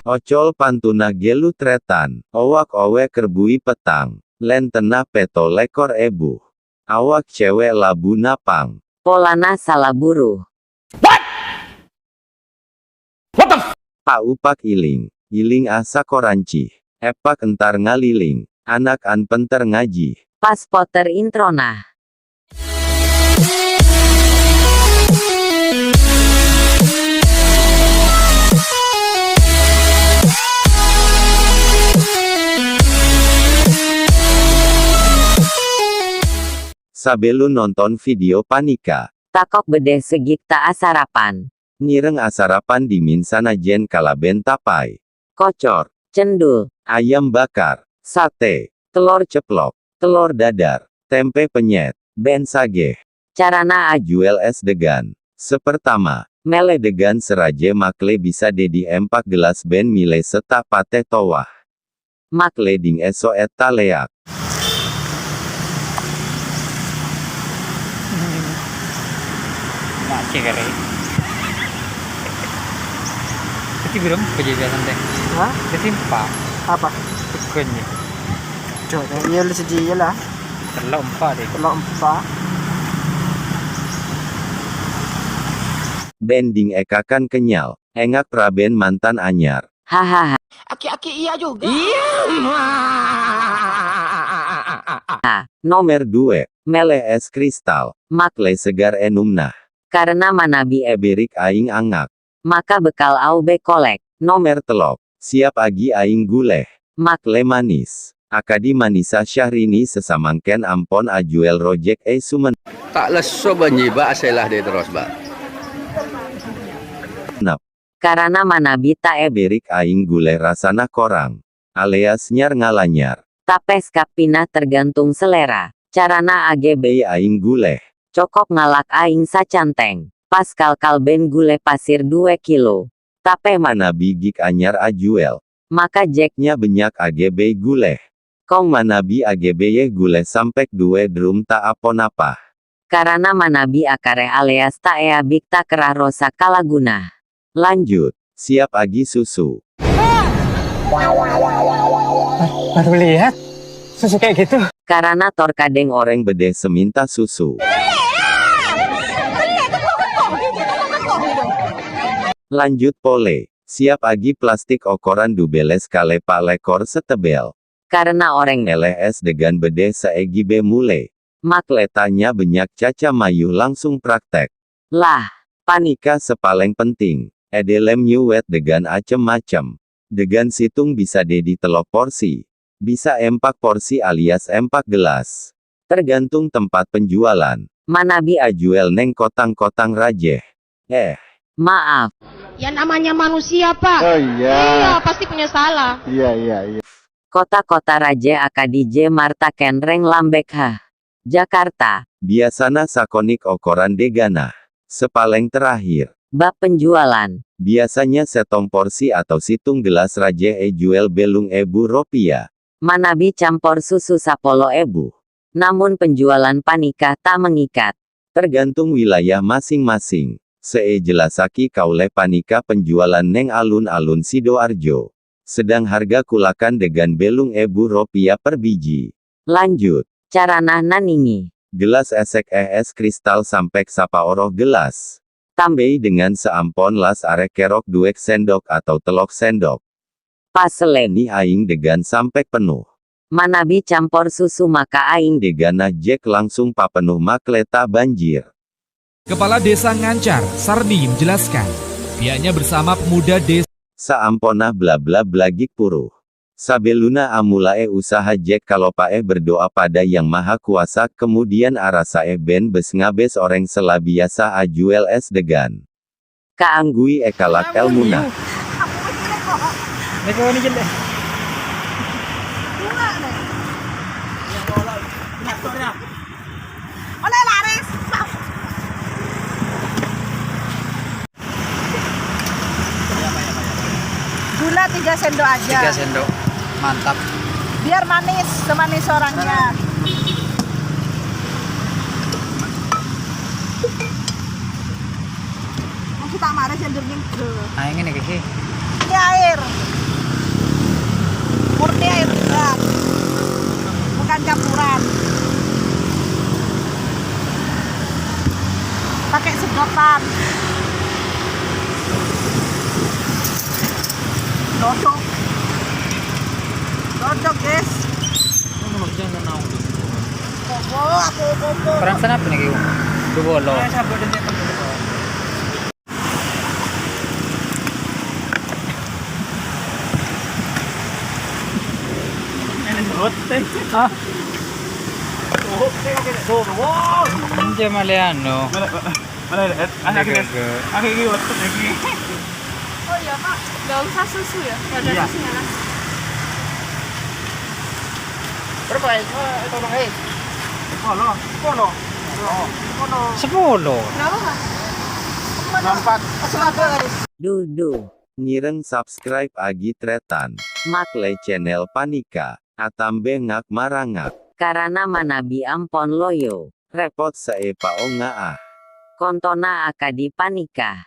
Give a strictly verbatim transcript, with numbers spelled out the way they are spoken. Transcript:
Ocol pantunna ghellu trètan. Owak owè' kèrbui pettang. Lèntenna pètto lèkor èbu. Awak cèwè' labu napang. Polana sala buru. What? What the f- Paupak iling. Iling a sakoranci. Èpak èntar ngaliling. Anak an pènter ngajhi. Pas potèr introna. Sabellun nonton video panèka. Takok bâdâ sè ghi' ta' asarapan. Ngèrèng asarapan dhimèn sanajjhân kalabân tapè. Kocor, cendhul, ayam bakar, satè, telor ceplok, telor dadar, tèmpè penyèt, bân saghi. Carana ajhuwâl ès dâgân. Sè partama, mèlè dâgân sè rajâ maklè bisa dhâddhi empak gelas bân mèlè sè ta' patè towa. Maklè dhing èso' ètalèyak. Nah, cek kali. Berarti belum kerja biasa teh. Hah? Berarti empat. Apa? Bukannya. Coba, iya, lu sedih lah. Telok empat deh. Telok empat. Bân dhing èkakan kennyal, èngak prabân mantan anyar. Hahaha. Aki-aki iya juga. Iya. Nomor dua, mèlè ès kristal, maklè segar ènomna. Karena manabi èbârâ' aèng angak. Maka bekal aobâ kolèk. Nomor tello, siap aghi aèng ghulâ. Maklè manis. Akadhi manissa Syahrini sè samangkèn ampon ajhuwâl rojek è Sumen. Ta' lesso bâ' nyèbâ' asèlla dhâ' terros, Bâ'. Nap. Karana manabi ta' è- Èbârâ' aèng ghulâ rassana korang. Alias nyar-ngalanyar. Tapè sakabhina tergantung selera. Carana aghâbây aèng ghulâ. Cokop ngalak aèng sacantèng. Pas kal-kal bân ghulâ pasir dua kilo. Tapè manabi ghi' anyar ajhuwâl. Maka jhâ' nya bânnya' aghâbây ghulâ. Kong manabi aghâbây ghulâ sampè' dua drum ta' aponapa. Karana manabi akarè alias ta' èabit ta' kèra rosak kala ghuna. Lanjut, siap aghi susu. Baru lihat, susu kayak gitu. Karana tor kadhâng orèng bâdâ sè minta susu. Lanjut polè, siap aghi plastik okoran dubellâs kalè pa' lèkor sè tebbhâl. Karana orèng mèlè ès dâgân bâdâ sè èghibâ molè. Maklè ta' nya bânnya' caca mayu langsung praktèk. Lah, panèka sè palèng penting, è dâlem nyuwèt dâgân cem-macem. Dâgân sèttong bisa dhâddhi tello porsi, bisa empat porsi alias empat gelas. Tergantung tempat penjualan. Manabi ajhuwâl neng kotang-kotang rajâ. Eh. Maaf. Ya namanya manusia, Pak. Oh, iya. Iya, pasti punya salah. Iya, iya, iya. Kota-kota rajâ akadhi jhâ' marta kènrèng lambâk ha. Jakarta. Biasana sakonè' okoran dâgânna. Sè palèng terakhir. Bab penjualan. Biasanya sèttong porsi atau sèttong gelas rajâ èjhuwâl bâllung èbu ropèya. Manabi campor susu sapolo èbu. Namun penjualan panèka ta' mengikat. Tergantung wilayah masing-masing. Sè èjellassaghi kaulâ panèka penjualan neng alun-alun Sidoarjo. Sedang harga kulakan dâgân bâllung èbu ropèya per biji. Lanjut. Carana nanèngè. Gelas èsèk è ès kristal sampè' sapaoro gelas. Tambâi dâgân sè ampon las arè kèrok duwâ' sendok atau tello sendok. Pas sèlènè aèng dâgân sampè' penno. Manabi campor susu maka aèng dâgânna jhâ' langsung papenno maklè ta' bânjir. Kepala Desa Ngancar, Sarni, menjelaskan, pihaknya bersama pemuda desa Saamponna bla-bla-bla ghi' puru. Sabellunna amolaè usaha jhâ' kaloppaè berdoa pada Yang Maha Kuasa, kemudian arasaè bân bes-ngabes orèng sè la biyasa ajhuwâl ès dâgân. Kaangghuy èkalak èlmona. Nèko ini jelek. Oleh laris. Gula tiga sendok aja. Tiga sendok. Mantap. Biar manis, semanis orangnya. Maksud tak marah sendoknya. Nah, ini nih, Ki. Ini air. Murni air hujan. Bukan campuran. Pakai sedotan. Dodok. Dodok, guys. Kobo, aku kobo. Perang sana apa nih, Kiu? Dua bola. Ah. Ente male anu. Male, male, male, eh, ah, lagi, lagi, lagi. Oh iya, Pak, nggak usah susu ya? Nggak ada susunya, kan? Berapa, eh? Eh, tolong, eh. Sepuluh. Sepuluh. Sepuluh. Berapa, Pak? Empat. Asal ada, guys. Duh, duh. Ngèrèng subscribe aghi trètan. Mak lè channel panèka, atambhâ ngak-marangak. Karana manabi ampon loyo. Rèpot saè paongnga ah. Kontona akadhi panèka.